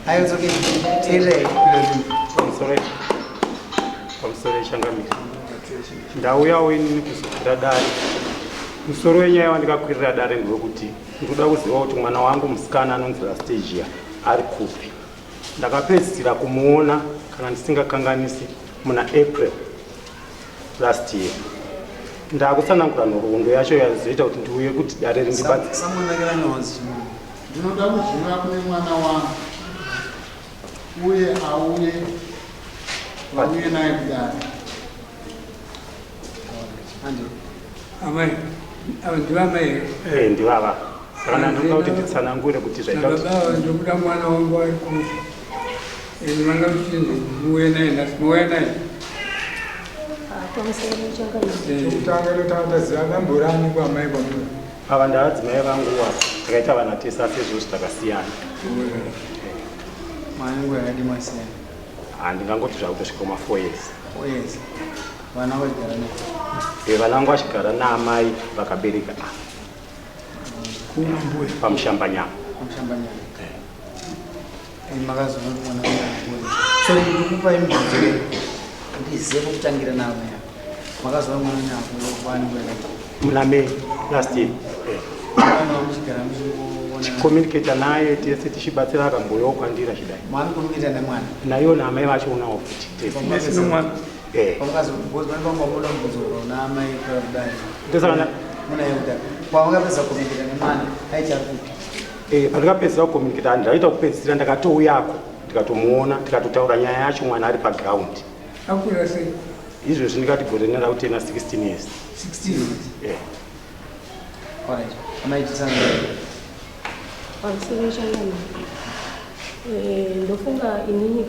Ayo, it's okay. Teererai. Pamusoro yechangamire, ndauyawo inini kuzokwira dare. Musoro wenyaya wandikakwirira dare ndewekuti ndinoda kuziva kuti mwana wangu musikana anonzi Lastagia ari kupi. Ndakapedzisira kumuona, kana ndisingakanganisi, muna April last year. Ndakutsanangura nhoroondo yacho yazoita kuti ndiuye kuti dare rindibatsire. Samunakiranyonzi. Ndinoda kuziva kune mwana wangu uye auye, vauye naye kudare. Amai, ava ndivamai here? Eh, ndivava. Saka ndinoda kuti nditsanangure kuti zvaita kuti Nababa ava, ndokuda mwana wangu ari kupi. Ende manga muchinzi muuye naye nhasi, mauya naye? Pamusoro changamire. Chokutanga, totanga taziva vamborani kwamai kwamuri. Ava ndavadzimai vangu ava. Takaita vana tese, asi izvozvi takasiyana. Mwana nguva yakadii masiyana? Handingangoti zvakutosvika kuma 4 years. 4 years. Vana vachigara nei? Vana vangu vachigara naamai vakabereka ava pamushambanyama. Pamushambanyama. Makazoona kuti mwana wangu, sorry, ndikupai mibvunzo ndizive pokutangira navo ya. Makazoona mwana wangu nguva yakadii? Muna May last year. Mwana muchigara muchingoona? Communicata naye tese, tichibatsira, akamboyawo kwandiri achidai. Maanokommunicata nemwana? Naiwo naamai vacho futi tese. Nomwana. Pamakazoona mubvunzo una amai kudai? Ndosaka munaye kudai, pamukapedza kucommunicata nemwana aiti ari kupi? Pandakapedzisira kucommunicata, ndaita kupedzisira ndakatouyako, ndikatomuona, tikatotaura nyaya yacho mwana ari paground. Akura sei? Izvezvi ndingati gore rina rakutena 16 years. 16 years? Eh. Alright, amai, tisana. Pamusoro changamire. Ndofunga inini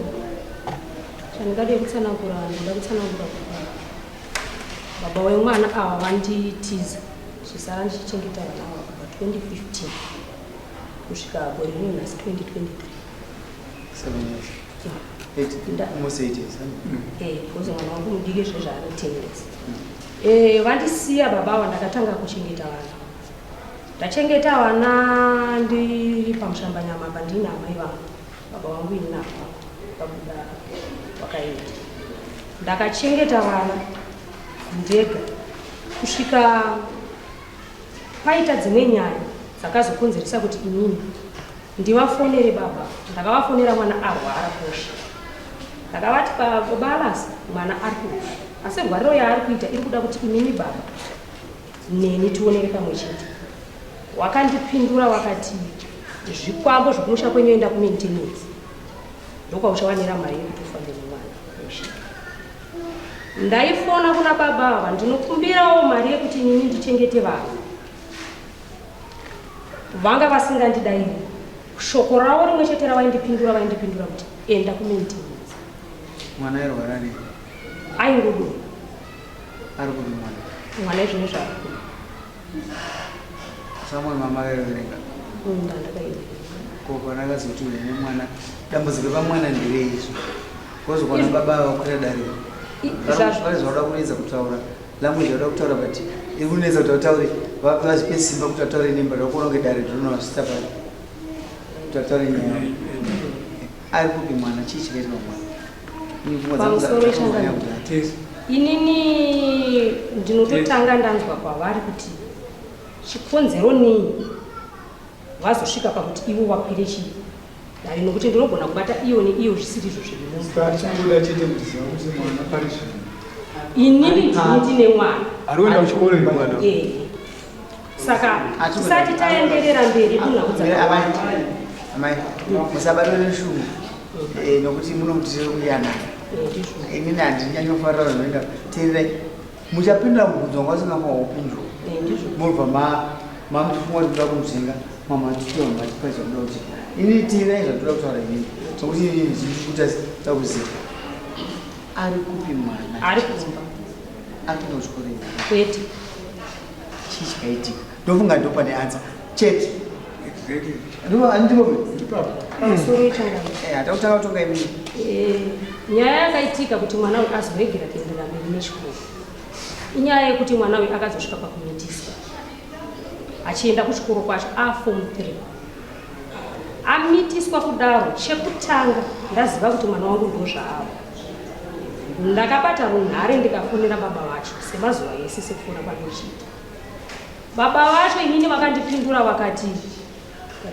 chandingade kutsanangura, ndoda kutsanangura kuti baba wemwana ava vanditiza, chisara ndichichengeta vana ava kubva 2015 kusvika gore rino nhasi 2023. 7 years, eight. Almost 8 years. Because mwana wangu mudiki zvezvaane 10 years. Vandisiya baba ava. Ndakatanga kuchengeta vana, ndachengeta vana ndiri pamushambanyama apa, ndina amai vangu. Baba vangu ini napa vabuda vakaenda. Ndakachengeta vana ndega kusvika paita dzimwe nyaya dzakazokonzeresa kuti inini ndivafonere baba. Ndakavafonera mwana arwara kosha. Ndakavati, "Baba Alasi, mwana ari kufa, asi rwariro yaari kuita iri kuda kuti imimi baba neni tionere pamwe chete." Wakandipindura wakati, "Zvikwambo zvokumusha kwenyu, enda kumaintenance, ndokwauchawanira mari yekuti ufambe nemwana kusvika." Ndaifona kuna baba ava, ndinokumbirawo mari yekuti inini ndichengete vana. Vanga vasingandidairi. Shoko ravo rimwe chete ravaindipindura, vaindipindura kuti, "Enda kumaintenance." Mwana airwara nei? Aingodonha. Ari kupi mwana? Mwana izvino zvaari kupi. Samuel, mama akaiverenga? Ndandakaiverenga. Ko pana akazoti uyu nemwana, dambudziko repamwana nderei izvo? Kozokwana baba vakwira dare. Pane zvauda kunetsa kutaura, language yauda kutaura, but iri kunetsa kuti vataure, vazipe simba kuti vataure nemba. Ndakuona kunge dare rinovasvitsa pari kuti vataure nyaya. Ari kupi mwana? Chii chakaitika mwana? Ini pfungwa dzangu Pamusoro dzakanyanya changamire. kudai. Inini ndinototanga ndanzwa kwavari kuti chikonzero nei vazosvika pakuti ivo vakwire chii dare, nokuti ndinogona kubata iyo neiyo zvisiri izvo zvirimo. Saka tichangoda chete kuziva kuti mwana pari zvino Inini ndini ndine mwana. Ari kuenda kuchikoro here mwana? Eh. Saka tisati taenderera mberi kunhau dzakawanda, Amai, musabatwe neshungu, nokuti munomutire kuyanana. Ndizvo. Inini handinyanyofarira zvinoenda. Teererai, muchapindura mubvunzo wanga usingafanwa kupindura. Ndizvo. Mobva mamuchifunga kuti muda kunzvenga, mamatipiwa matipa zvamuda kuti. Inini teererai zvatoda kutaura inini, sokuti inini zviri kuita kuziva ari kupi mwana. Ari kumba. Ari kuenda kuchikoro here? Kwete. Chii chakaitika? Ndofunga ndopane answer chete. Ndipo. Pamusoro changamire. Hatakutanga kutonga imini. Nyaya yakaitika kuti mwana uyu azoregera kuendera mberi nechikoro inyaya yekuti mwana uyu akazosvika pakumitiswa achienda kuchikoro kwacho aform 3. Amitiswa kudaro chekutanga ndaziva kuti mwana wangu ndozvaava. Ndakabata runhare ndikafonera baba vacho semazuva ese sekufona kwandinochiita. Baba vacho inini vakandipindura vakati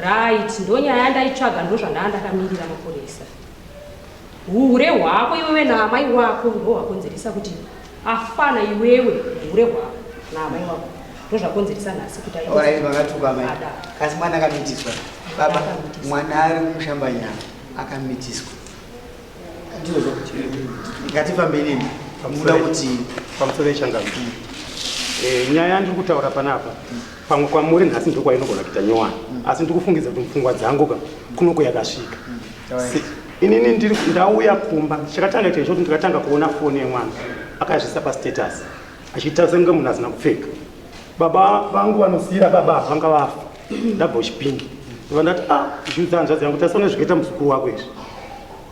right ndonyaya yandaitsvaga ndozvandaa ndakamirira mapurisa. Hure hwako iwewe naamai wako ndohwakonzeresa kuti afana iwewe hure hwako naamai wako ndozvakonzeresa nhasi kuti aite makatuka amai kasi mwana akamitiswa baba mwana ari kumushambanyama akamitiswa ndizvozvo ngatifambe nini muda kuti pamusoro yechangano eh, nyaya yandiri kutaura panapa pamwe kwamuri nhasi ndokwainogona kuita nyowani asi ndiri kufungidza kuti mupfungwa dzangu ka kunoko yakasvika Inini ndiri ndauya kumba chakatanga ita ichocho ndikatanga kuona foni yemwana akazvisa pastatus achiita senge munhu asina kupfeka. Baba vangu vanosiira baba vanga vafa ndabva kuchipingi ndobva ndati ah ndichiudza hanzvadzi yangu tasona zvikaita muzukuru wako izvi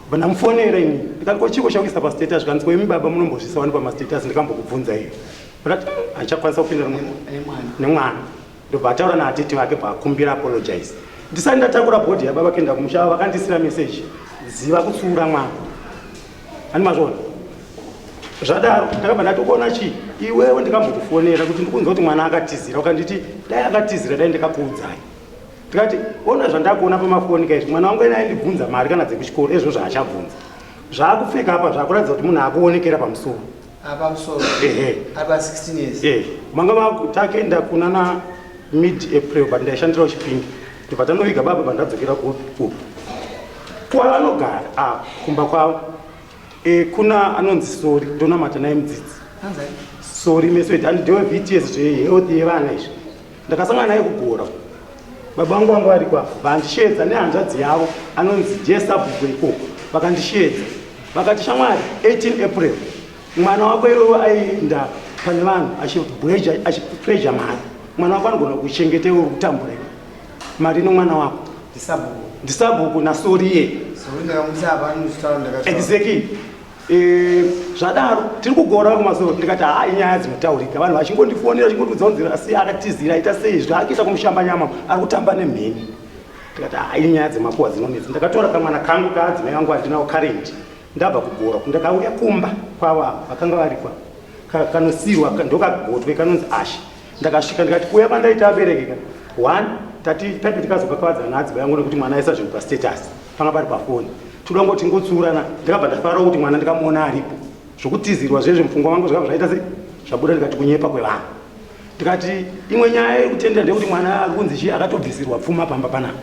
bva ndamufonera ini ndikati ko chiko chakuisa pastatus zvikanzi ko imi baba munombozvisa wani pamastatus ndikambokubvunza iyo ndakati handichakwanisa kupinda nemwana Ndobva ataura naatete vake bva akumbira apologize. Ndisati ndatakura body yababa kuenda kumusha vakandisira message ziva kutsiura mwana. Ani mazviona? Zvadaro ndakabva ndatokuona chii iwewe ndikambokufonera kuti ndikunzwa kuti mwana akatizira ukanditi dai akatizira dai ndikakuudzai. Ndikati ona zvandakuona pamafoni kaizvi mwana wangu ena aindibvunza mari kana dzekuchikoro ezvo zvaachabvunza. Zvaakupfeka apa zvakuratidza kuti munhu akuonekera pamusoro. Apa musoro. Ehe. Apa 16 years. Eh. Manga takenda kuna na mid April but ndaishandira kuchipingi. Ndobva tanoviga baba bandadzokera ku uku. Kwavanogara ah kumba kwavo. Eh kuna anonzi Sori ndonamata naye mudzidzi. Sori meso eti ndewe VTS zve health yevana izvi. Ndakasangana naye kugora. Baba vangu vanga vari kwa vandisheedza nehanzvadzi yavo anonzi Jesabhuku ikoko vakandisheedza vakati shamwari 18 April mwana wako iwewe aienda pane vanhu achibweja achipreja mari mwana wako anogona kuchengeta iwe uri kutambura iwe mari nomwana wako ndisabhuku nasoriye exactly Eh, zvadaro tiri kugora kumasoro ndikati haa inyaya dzinotaurika vanhu vachingondifonera vachingondiudza kunzi asi akatizira aita sei zvaakuita kumushamba nyama ari kutamba nemheni ndikati haa inyaya dzemakuwa dzinonetsa ndakatora kamwana kangu kaadzimai vangu andinawo current ndabva kugora ndakauya kumba kwavo ava vakanga varikwa kanosirwa ndokagotwe kanonzi ashe ndakasvika ndikati kuuya kwandaita aberekeka one tati tati tikazokakavadzana naadzimai vangu nekuti mwana aisa zvinhu pastatus panga pari pafoni toda ngoti ngotsuurana ndakabva ndafarawo kuti mwana ndikamuona aripo zvokutizirwa zvezve mupfungwa mangu zvakabva zvaita se zvabuda ndikati kunyepa kwevanhu ndikati imwe nyaya yekutenda ndeyekuti mwana ari kunzi chii akatobvisirwa pfuma pamba panapa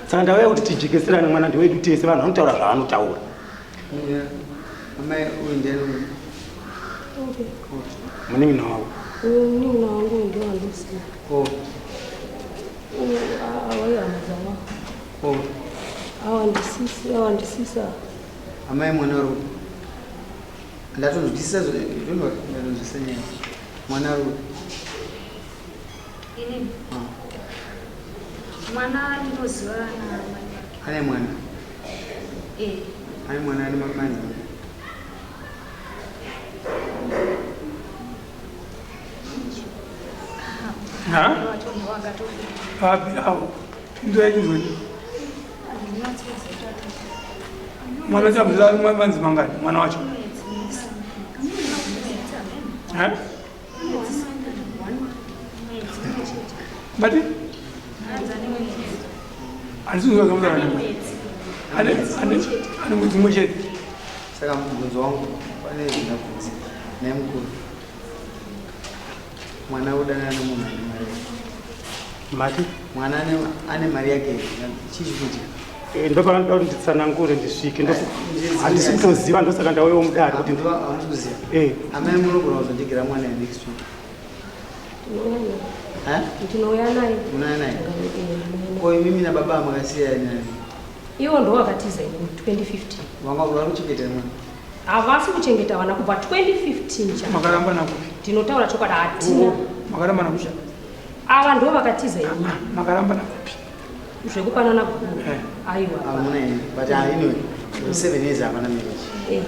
saka ndauya kuti tijekeserane mwana ndewedu tese vanhu vanotaura zvavanotaura munin'ina wavo munin'ina wangu ndoandisiya Oh. Awa ndisisi, awa ndisisa. Amai mwana uri kupi? Ndatonzwisisa zvo ndatonzwisisa nyaya. Mwana uri kupi? Inini. Ah. Mwana ndinoziva na mai vake. Ane mwana? Eh. Ane mwana ane manzi. Ha? Papi awo. Pindurai chinzweni. Mwana wacho amuzira manzi mangani mwana wacho? Ha? Bati? Handisi kunzwa zvamutaura. Ane ane ane mwedzi mumwe chete. Saka mubvunzo wangu pane zvindabvunza naye mukuru. Mwana udanana nemunhu ane mari yake. Mati? Mwana ane mari yake chii chiri kuitika? Eh, ndopanoda kuti nditsanangure ndisvike handisi kutoziva ndosaka ndauyawo mudare kuti hamusi kuziva eh. Amai munogona kuzondigira mwana next week. Ndinouya naye. Unouya naye? Ko imimi nababa makasiya nani? Iwo ndo wakatiza ini 2015. Vanga vari kuchengeta mwana? Havasi kuchengeta vana kubva 2015 cha. Makaramba nakupi? Ndinotaura chokwadi hatina. Makaramba nakupi? Ava ndo vakatiza ini. Makaramba nakupi? Zvekupanana guru. Eh. Aiwa. Hamuna ini. But ah, anyway, 7 years hapana marriage. Eh.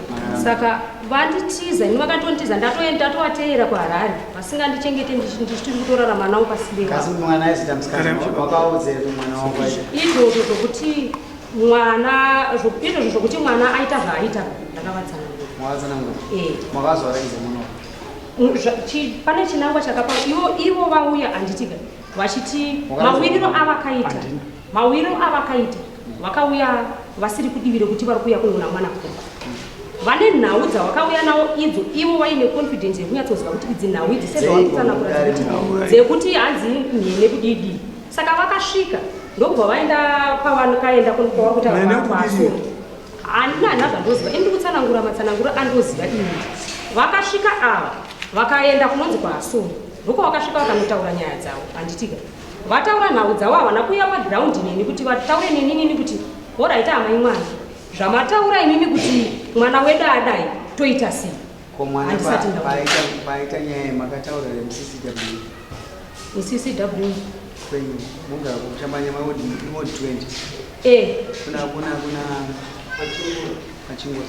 Saka vanditiza ini vakatondiza ndatoenda ndatovateera kuHarare vasingandichengete ndichiri kutorarama navo pasinde. Kasi mwana aizita musikana wakaudza here mwana wako aita? Izvozvo zvokuti Mwana izvozvo zvokuti mwana aita zvaaita ndakavatsanangura. Mwavatsanangura? Eh. Makazovaraidza mwana wako? Pane chinangwa chakapa ivo ivo vauya handitika vachiti mawiriro avakaita mawiriro avakaita vakauya vasiri kudivi rekuti vari kuuya kunoona mwana kumba. Vane nhau dzavakauya nawo idzo ivo vaine confidence yekunyatsoziva kuti idzi nhau idzi sezvavari kutsanangura dzekuti hanzi mhene kudidi. Saka vakasvika ndokubva vaenda kwavakaenda kwavari kutaura kwaasoro. Handina handina zvandoziva ini ndikutsanangura matsananguro andoziva ini. Vakasvika ava vakaenda kunonzi kwaasoro ndokwavakasvika vakanotaura nyaya dzavo handitika. Vataura nhau dzavo havana kuuya paground neni kuti vataure neni nini kuti horaita amai mwana zvamataura imimi kuti mwana wedu adai toita sei. Ko mwana Handisati ndaona. paita nyaya makataura remuCCW MuCCW kwenyu mugara kushambanya mawodi ward 20 eh kuna kuna kuna Pachingura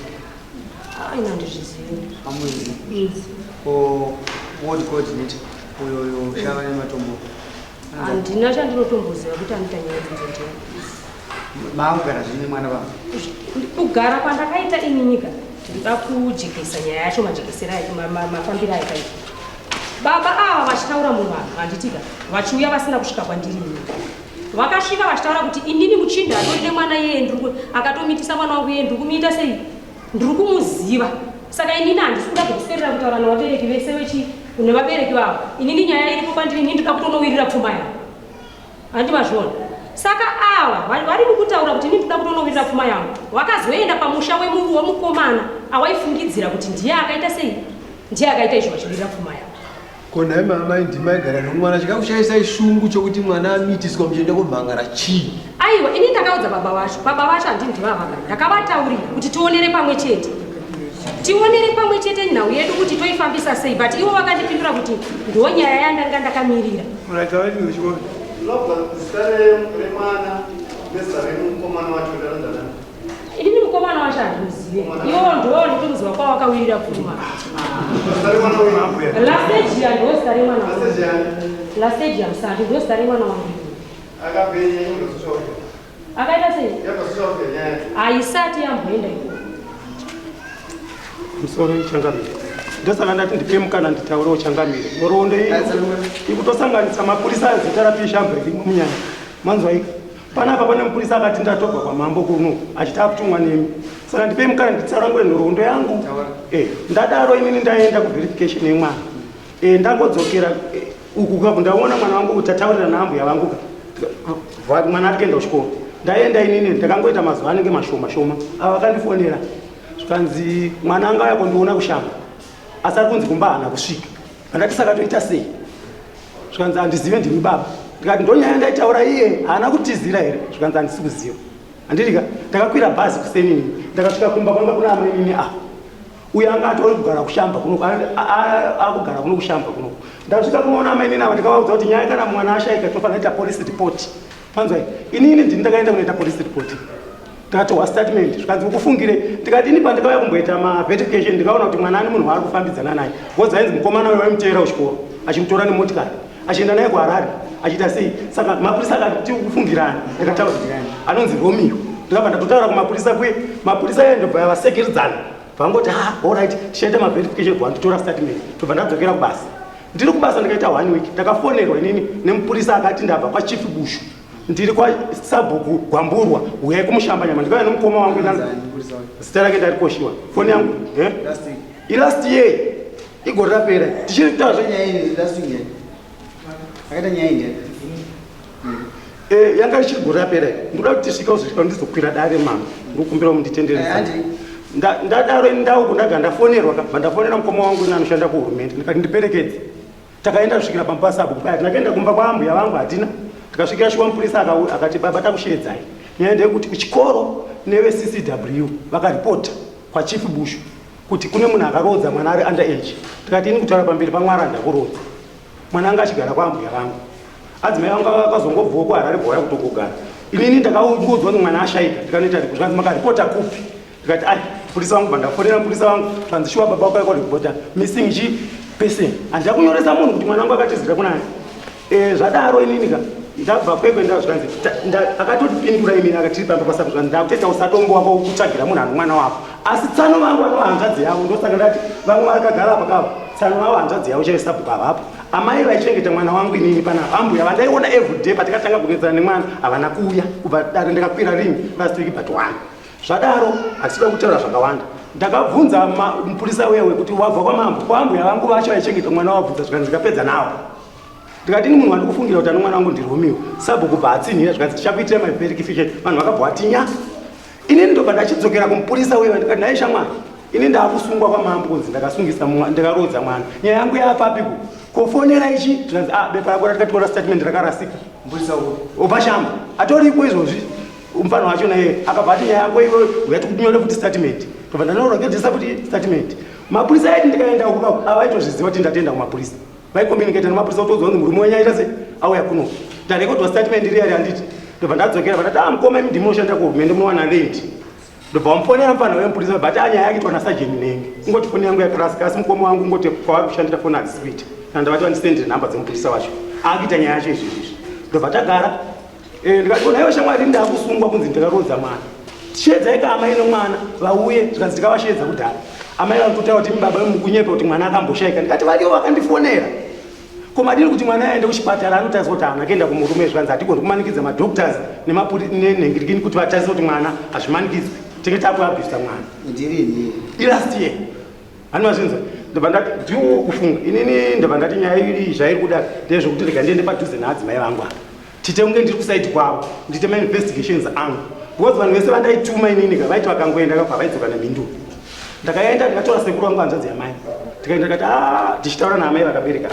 aina ndizvizivi. Amuzivi. Ko ward coordinator uyo uyo shava nematombo. Handina chandinotomboziva kuti anoita nyaya dzidzo ndiani. Maakugara zvine mwana baba. Kugara kwandakaita ini nyika ndinoda kujekesa nyaya yacho majekesera ayo mafambiro ayakaita. Baba ava vachitaura muvanhu handitika vachiuya vasina kusvika kwandiri ini. Vakasvika vachitaura kuti inini muchinda atori nemwana iyeye ndiri akatomitisa mwana wangu iyeye ndiri kumuita sei ndiri kumuziva saka inini handisi kuda zvekuswerera kutaura nevabereki vese vechi nevabereki vavo inini nyaya iripo kwandiri inini ndoda kutonowirira pfuma yangu handi mazviona saka ava vari mukutaura kuti inini ndoda kutonowirira pfuma yangu vakazoenda pamusha wemukomana awaifungidzira kuti ndiye akaita sei ndiye akaita izvo vachiwirira pfuma yangu Ko nhai maamai ndimaigara nomwana chikakushaisai shungu chokuti mwana amitiswa muchienda komhangara chii? Aiwa ini ndakaudza baba vacho, baba vacho handini ndivavaka, ndakavataurira kuti tionere pamwe chete, tionere pamwe chete nhau yedu kuti toifambisa sei, but ivo vakandipindura kuti ndo nyaya yandanga ndakamirira. Muraidza vaiti kuchikoro. Lobva zita remwana nezita remukomana wacho ndaranzana. Inini mukomana wacho handimuzive. Iwo ndiwo nditomuziva kwawakawirira pfuma. Lasejia ndo zita remwana wangu. Lasejia Musandi ndo zita remwana wangu. Akaita sei? Haisati yamboenda ikoko. Musoro changamire. Ndosaka ndati ndipe mukana nditaurewo changamire. Nhoroondo iyi ikutosanganisa mapurisa zita rapishambre rimwe munyanya. Manzwa ika. Panapa pane mupurisa akati ndatobva kwamambo kuno achiti akutumwa nemi. Saka ndipei mukana nditsanangure nhoroondo yangu. Eh, ndadaro inini ndaenda kuverification yemwana. Eh, ndangodzokera eh, uku kapo ndaona mwana wangu kuti tataurira naambuya vangu ka. Mwana ari kuenda kuchikoro. Ndaenda inini ndakangoita mazuva anenge mashoma shoma. Ava vakandifonera. Zvikanzi mwana anga auya kundiona kushamba. Asi ari kunzi kumba haana kusvika. Ndakati saka toita sei? Zvikanzi handizive ndimi baba. Ndikati ndonyaya ndaitaura iye haana kutizira here? Zvikanzi handisi kuziva. Handiti ka ndakakwira bhazi kuseni ini. Ndakasvika kumba kwanga kuna amainini apa. Uyo anga atori kugara kushamba kuno akugara kuno kushamba kuno. Ndasvika kunoona amainini ava ndikavaudza kuti nyaya kana mwana ashaika tofanira kuita police report. Panzwai inini ndini ndakaenda kunoita police report. Ndakatohwa statement zvikanzi ukufungire ndikati ini pandakauya kumboita maverification ndikaona kuti mwana ani munhu waari kufambidzana naye because ainzi mukomana uyo waimuteera kuchikoro achimutora nemotikari achienda naye kuHarare achiita sei saka mapurisa akati ukufungirani ndakataura anonzi Romeo ndikabva ndatotaura kumapurisa kuye mapurisa iye ndobva vasekeridzana vangoti ha alright tichaita maverification bva nditora statement ndobva ndadzokera kubasa ndiri kubasa ndikaita one week ndakafonerwa inini nemupurisa akati ndabva kwachief Bushu ndiri kwasabhuku Gwamburwa huyai kumushambanyama ndikauya nemukoma wangu zita rake ndarikoshiwa foni yangu eh? ilast year igore rapera tichiri kutaura eh, yanga ichiri gore rapera ndoda kuti tisvika uzosvika ndizokwira dare mama ndokumbira munditendereza eh, ndadaro ini ndauku ndaga ndafonerwa kabva ndafonera mukoma wangu ini anoshanda kuhurumende ndikati ndiperekedze Takaenda kusvikira pamba pasabhuku paya takaenda kumba kwaambuya vangu hatina tikasvikira shuwa mupurisa akati baba takusheedzai nyaya ndeyekuti kuchikoro neveCCW vakaripota kwachief Bushu kuti kune munhu akaroodza mwana ari under age tikati ini kutaura pamberi pamwari handakuroodza mwana anga achigara kwaambuya vangu adzimai vangu vakazongobvawo kuHarare bvauya kutongogara inini ndakaudzwa kuti mwana ashaika ndikanoita zvikanzi makaripota kupi ndikati ai mupurisa wangu bandafonera mupurisa wangu zvanzi shuwa baba wako aikoripota missing chi person handida kunyoresa munhu kuti mwana wangu akatizira kunani e, zvadaro inini ka Ndabva kwekwe ndazvikanzi akatotipindura imini akatiri pamba pasabhuku zvikanzi ndakutoita usatombo wako kutsvagira munhu ano mwana wako asi tsano vangu vanova hanzvadzi yavo ndosaka ndati vamwe vakagara apa kavo tsano vavo hanzvadzi yavo chaiyo sabhuku havapo amai vaichengeta mwana wangu inini panapa ambuya vandaiona everyday patikatanga kunetsana nemwana havana kuuya kubva dare ndakakwira rini last week but one Zvadaro hatisi kuda kutaura zvakawanda. Ndakabvunza mupurisa uya wekuti wabva kwamambo kwaambuya vangu vacho vaichengeta mwana wabvunza zvikanzi ndikapedza nawo. Ndikati ini munhu wandikufungira kuti ano mwana wangu ndiRomeo. Sabhuku bva atsinhira zvikanzi tichakuitira maverification. Vanhu vakabva vatinya. Inini ndobva ndachidzokera kumupurisa uya ndikati nhai shamwari ini ndaakusungwa kwamambo kunzi ndakasungisa ndakaroodza mwana. Nyaya yangu yaapapiko? Kofonera ichi zvikanzi ah bepa rako ratikatora statement rakarasika. Mupurisa uko. Obva shamba atoriko izvozvi. Mufana wacho naye akabva ati nyaya yako iwe uya tikunyore futi statement. Tobva ndanoregedzesa futi statement. Mapurisa aiti ndikaenda uko kako avaitozviziva kuti ndatoenda kumapurisa. Vaicommunicate nemapurisa kutoudza kunzi murume wenyu aita sei auya kuno. Ndarekodwa statement riya riya handiti. Ndobva ndadzokera vakati ah mukoma imi ndimi munoshanda kuhurumende munowana rent. Ndobva wamufonera mufana wemupurisa but ah nyaya yakuitwa nasajeni Nenge. Kungoti foni yangu yakarasika asi mukoma wangu kungoti kwavari kushandira foni hadzisi kuita. Kana ndavati vandisendere nhamba dzemupurisa wacho. Akuita nyaya yacho izvizvi izvi. Ndobva tagara Eh, ndikati kona iwe shamwari ndakusungwa kunzi ndakaroodza mwana. Shedzai ka amai nomwana vauye zvikanzi tikavashedza kudhara. Amai vanototaura kuti baba mukunyepa kuti mwana akamboshaika. Ndikati variyo vakandifonera. Ko madini kuti mwana aende kuchipatara anotariswa kuti haana kuenda kumurume zvikanzi hatigoni kumanikidza madoctors nemapuri nenhengirikini kuti vatarise kuti mwana hazvimanikidzwe. Tinge takuabvisa mwana. Ndirini? Ilast year. Hani mazvinzwa? Ndobva ndati ndiwo kufunga. Inini ndobva ndati nyaya iri zvairi kuda ndezvekuti rega ndiende padhuze naadzimai vangu apa. Tite kunge ndiri kusaidi kwavo ndiite mainvestigations angu because vanhu vese vandaituma inini ka vaiti vakangoenda ka havaidzoka nemhinduro. Ndakaenda ndikatora sekuru vangu hanzvadzi yamai tikaenda ndikati ah, tichitaura naamai vakabereka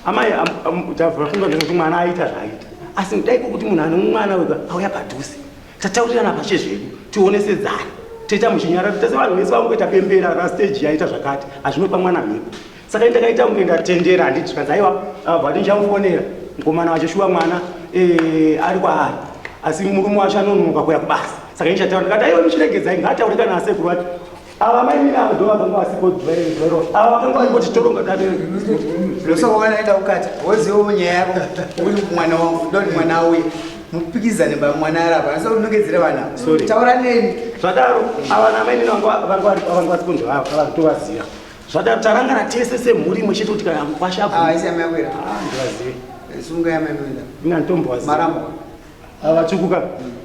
ava amai tavafunga ndezvekuti mwana aita zvaaita asi dai kokuti munhu ane mwana wega auya padhuze tataurirana pashe zvedu tionesedzana toita muchinyararo tese vanhu vese vangoita bembera rastage yaita zvakati hazvinopa mwana mhepo Saka ini ndakaita kunge ndatendera handiti zvikanzi aiwa abva ndichamufonera mukomana wacho shuwa mwana eh, ari kwaari asi murume wacho anononoka kuya kubasa saka ini chataura ndikati aiwa muchiregedzai ngaataure kana asekuru vacho ava mainini ava ndo vakanga vasipo dvairo ava vakanga variko titoronga dare Ndosaka wakaenda ukati woziva nyaya yako kuti mwana wangu ndoti mwana auye mupikizane ba mwana arapa asi unongedzera vana Sorry. taura neni zvadaro ava namainini vanga vasipo ndovatovaziva Zvadaro tarangana tese semhuri imwe chete kuti kana mukwasha abvuma. Ah, isi yamai yako here? Ah, ndivazive. Sunga yamai inoenda. Ini handitombovazive. Maramba. Ah, vatsvukuka.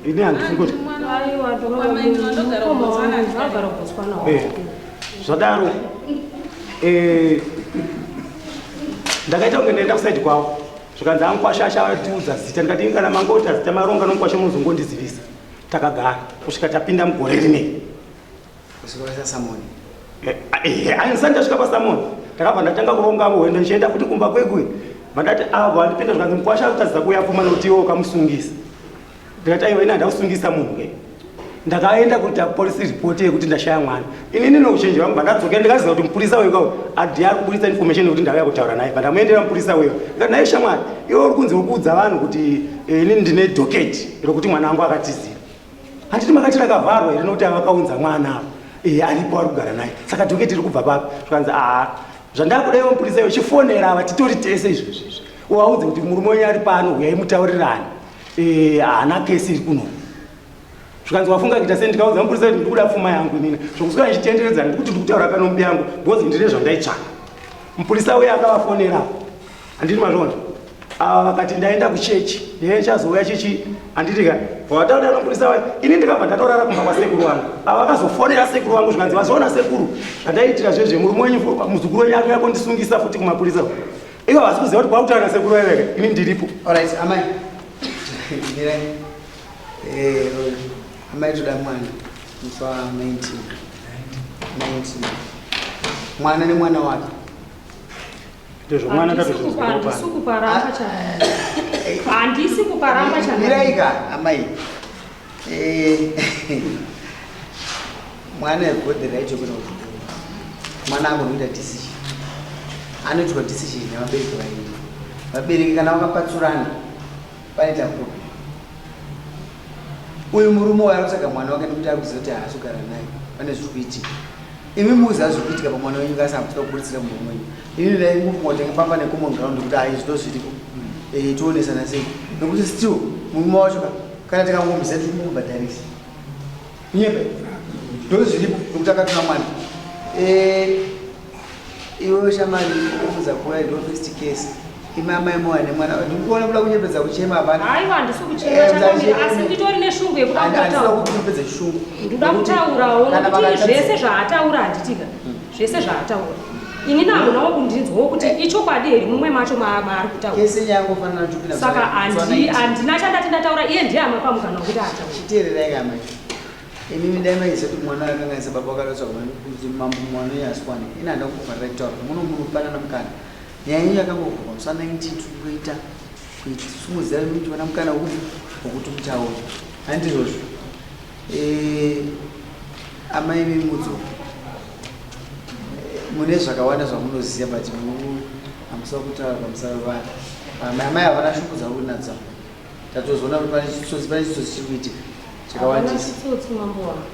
Ini handifungi kuti. Aiwa, ndogara Botswana. Eh. Zvadaro. Eh. Ndakaita kunge ndaenda kusaidi kwavo. Zvikanzi amukwasha achatiudza zita ndikati ini kana mangota zita maronga nomukwasha munozongondizivisa. Takagara kusvika tapinda mugore rinei. Kusvika pasamoni. Andisati ndasvika pasamoni ndakabva ndatanga kuronga hwendo ndichienda futi kumba kwekwe vandati avo vandipinda zvikanzi mukwasha akutadzisa kuuya pfuma nokuti iwe ukamusungisa ndikati aiwa ini handakusungisa munhu ke ndakaenda kuita police report yekuti ndashaya mwana inini nouchenji vangu vandadzokera ndikaziva kuti mupurisa uyu kawo adhi ari kuburitsa information yekuti ndauya kutaura naye vandamuendera mupurisa uyo ndikati naye shamwari iwe uri kunzi uri kuudza vanhu kuti eh, inini ndine docket rokuti mwana wangu akatizira Handiti makati rakavharwa here nokuti avakaunza mwana ava eh, aripo ari kugara naye saka dhoketi iri kubva papi zvikanzi aa zvandakuda iwe mupurisa iwe chifonera ava titori tese izvozvi izvi uvaudze kuti murume wenyu ari pano huyai mutaurirane eh, haana kesi iri kuno zvikanzi wafunga kuita sei ndikaudza mupurisa kuti ndikuda pfuma yangu inini zvokuswera ndichitenderedza ndikuti ndikutaura pano mubi yangu because ndine zvandaitsvaka mupurisa uye akavafonera Handiti mazviona? Ava vakati ndaenda kuchechi, ndee chazouya chichi handiti ka vataura nomupurisa wayo ini ndikabva ndatorara kumba kwasekuru wangu. Ava vakazofonera sekuru wangu zvikanzi vazoona sekuru zvandaiitira zvezve murume wenyu muzukuru wenyu akuya kondisungisa futi kumapurisa. Ivo havasi kuziva kuti kwakutaura nasekuru vaiveka ini ndiripo. Alright, amai. Mirai. Eh, amai toda mwana musi wa 19. 19. Mwana nemwana wake. Ndizvo mwana tatozvinzwa Handisi kuparamba chana. Handisi kuparamba chana. Miraika amai. Eh, mwana has got the right yokuenda kuchikoro. Mwana angonoita decision. Anoitwa decision nevabereki vairi. Vabereki kana vakapatsurana panoita problem. Uyu murume uyu ari kutsvaga mwana wake nekuti ari kuziva kuti haasi kugara naye. Pane zviri kuitika. Imi muziva zviri kuitika pamwana wenyu kasi hamusi kuburitsira murume wenyu. Ini ndaingofunga kuti pamba necommon ground kuti hai zvito zviriko. Eh, tionesana sei. Nokuti still murume wacho ka kana tikangomisa tiri kumubhadharisa. Nyepe. Ndozviripo nokuti akatora mwana. Eh, iwe shamari umudza kuuya ndo first case. Imi amai moya nemwana ndikuona kuda kunyepedza kuchema hapana. Aiwa handisi kuchema Eh, chakamira asi nditori neshungu yekuda Handisida kutaura. kunyepedza shungu. Ndoda kutaurawo Kana nokuti vakatadza- zvese zvaataura handitika zvese zvaataura ini namunawo kundinzwawo kuti ichokwadi here mumwe macho maari kutaura. Kese yangofanira kutopinda Saka handina chandati ndataura iye ndiye amapa mukana wekuti ataure. Chiteererai kamai. Imimi dai maiziva kuti mwana akanganisa baba wakadatsvaga kuti mambo mwana uyu aswane. Ini handina kukuvharirai kutaura. Muno munopanana mukana. Nyaya yenyu yakangovhurwa musi wa 19 tiri kuita kuisimudzira muchiona mukana wekuti wekuti mutaure. Handizvozvo. Eh, amai Mimudzo mune zvakawanda zvamunoziva but hamusina kutaura pamusoro pevana. Amai amai havana shungu dzauri nadzo. Tatozoona kuti pane chitsotsi pane chitsotsi chiri kuitika chakawandisa. Hapana chitsotsi mambo wangu.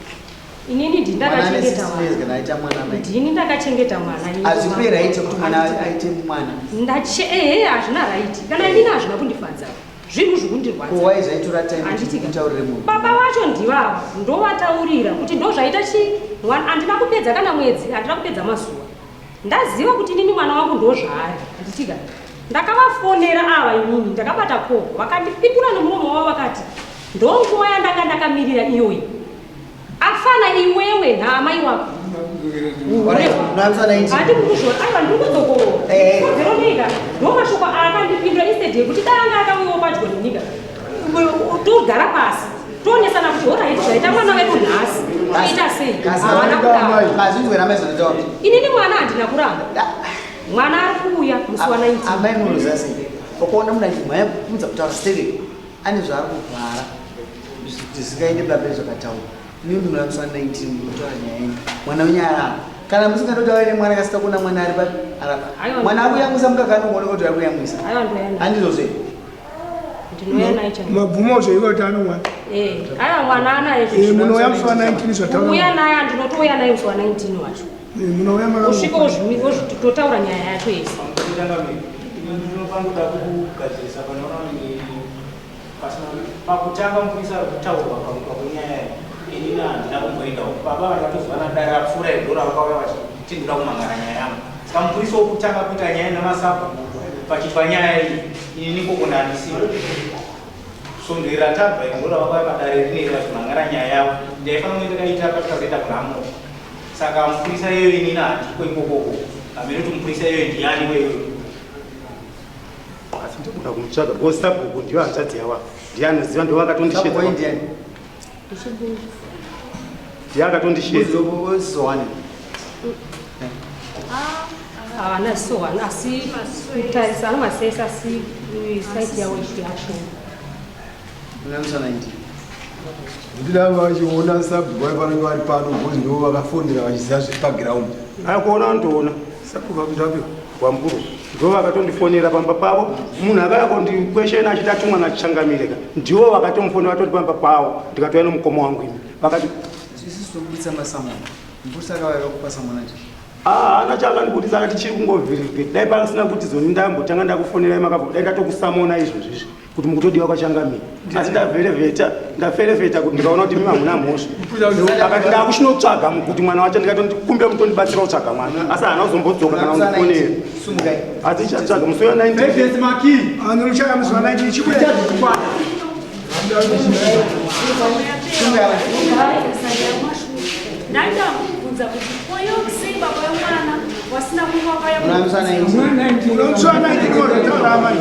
Inini ndini Mwana ane ndakachengeta 16 years mwana. kana aita mwana amai. Ndini ndakachengeta mwana. Inini Hazvipe mambo. right yekuti mwana aite mwana. Ndache ehe hazvina right. Kana inini hazvina kundifadza. Zvinhu zvikundirwadza. Ko why zvaitora time kuti Handitika. mutaurire munhu? Baba wacho ndivavo ndovataurira kuti ndozvaita chi mwana handina kupedza kana mwedzi handina kupedza mazuva ndaziva kuti inini mwana wangu ndozvaari handitika ndakavafonera ava inini ndakabata ko vakandipindura nemuromo wavo vakati ndonguva yandanga ndakamirira iyoyi afana iwewe naamai wako handi kukuzvona aiwa ndiri kudzokorora kodzero nyika ndo mashoko aakandipindura instead yekuti dai anga akauyawo padyo nenyika togara pasi toonesana kuti horaiti zvaita mwana wedu nhasi toita sei hawana kudaro Mazvinzwe namai zvinotaura. inini mwana handina kuramba mwana ari kuuya musi wa 19 Amai munoziva sei? Ukaona munhu achimhanya kumudza kutaura stereki ane zvaari kuvhara zvisingaende pamberi zvakataura. Mimi muna musi wa 19 munotaura nyaya yenyu. Mwana wenyu arara. Kana musingandotaura nemwana kasika kuona mwana ari papi arara. Aiwa, Mwana ari kuyamwisa mukaka anongooneka kuti ari kuyamwisa. aiwa ndouya naye Handizvozve. ndinouya naye changa Mabvumo zvaiko kuti ano mwana. Eh, aiwa mwana anaye Eh, munouya musi wa 19 zvataura. Kuuya naye andinotouya naye musi wa 19 wacho Eh, munouya usvika totaura nyaya yacho yese ndinofanira kugadzirisa panoona kunge pasina pakutanga mupurisa ari kutaurwa pakuitwa kwenyaya iyi inini handina kumboendawo baba vandakatozivana dare rapfuura idhora vakauya vachiti ndoda kumangara nyaya yangu saka mupurisa wokutanga kuita nyaya namasabhuku pachiitwa nyaya iyi inini kokona handisiwo svondo iri ratabva idhora vakauya padare rineri vachimangara nyaya yavo ndaifanira kunge ndakaita patikazoenda kunhamo saka mupurisa iyoyo inini handiko ikokoko hamene kuti mupurisa iyoyo ndiyani weyoyo Asi ndinoda kumutsvaga because sabhuku ndiyo hanzvadzi yava. Ndiye anoziva ndiwo Sabhuku akatondishedza. ndiani? Ndiye akatondishedza. Zowani. havana sohani asi kutarisa anomasesa asi saiti yavo yacho Muna musi wa 19. Ndida vachiona sabhuku vaifanira vari pano because ndivo vakafonera vachiziva zviri pagiraundi. Akuona ndoona sabhuku vakuti wamukuru ndivo vakatondifonera pamba pavo munhu akauya kondikweshena achiti atumwa nachangamire ka ndivo vakatomufonera vatoti pamba pavo ndikatouya nomukoma wangu imi vakati Isusu tokubudisa masamona. Mupurisa akauya akakupa samona nje. haana chaakandibudisa akati chiri kungovhirivhiri dai pasina kuti zoni ndambotanga ndakufonerai makabva dai ndatokusamona izvozvizvi kuti mukutodiwa kwachangamire asi ndaferefeta ndaferefeta kuti ndikaona kuti mimi hamuna mhosva akati ndakuchinotsvaga kuti mwana wacho ndikatondikumbira mutondibatsira kutsvaga mwana asi haana kuzombodzoka kana kundifonera Sumukai. asi chatsvaga musi wa 19 maki. Anomuchaya musi wa 19 chibuya. Ndaida kubvunza kuti koyo sei baba wemwana wasina Muna musi wa 19. Musi wa 19 wazvataura amai.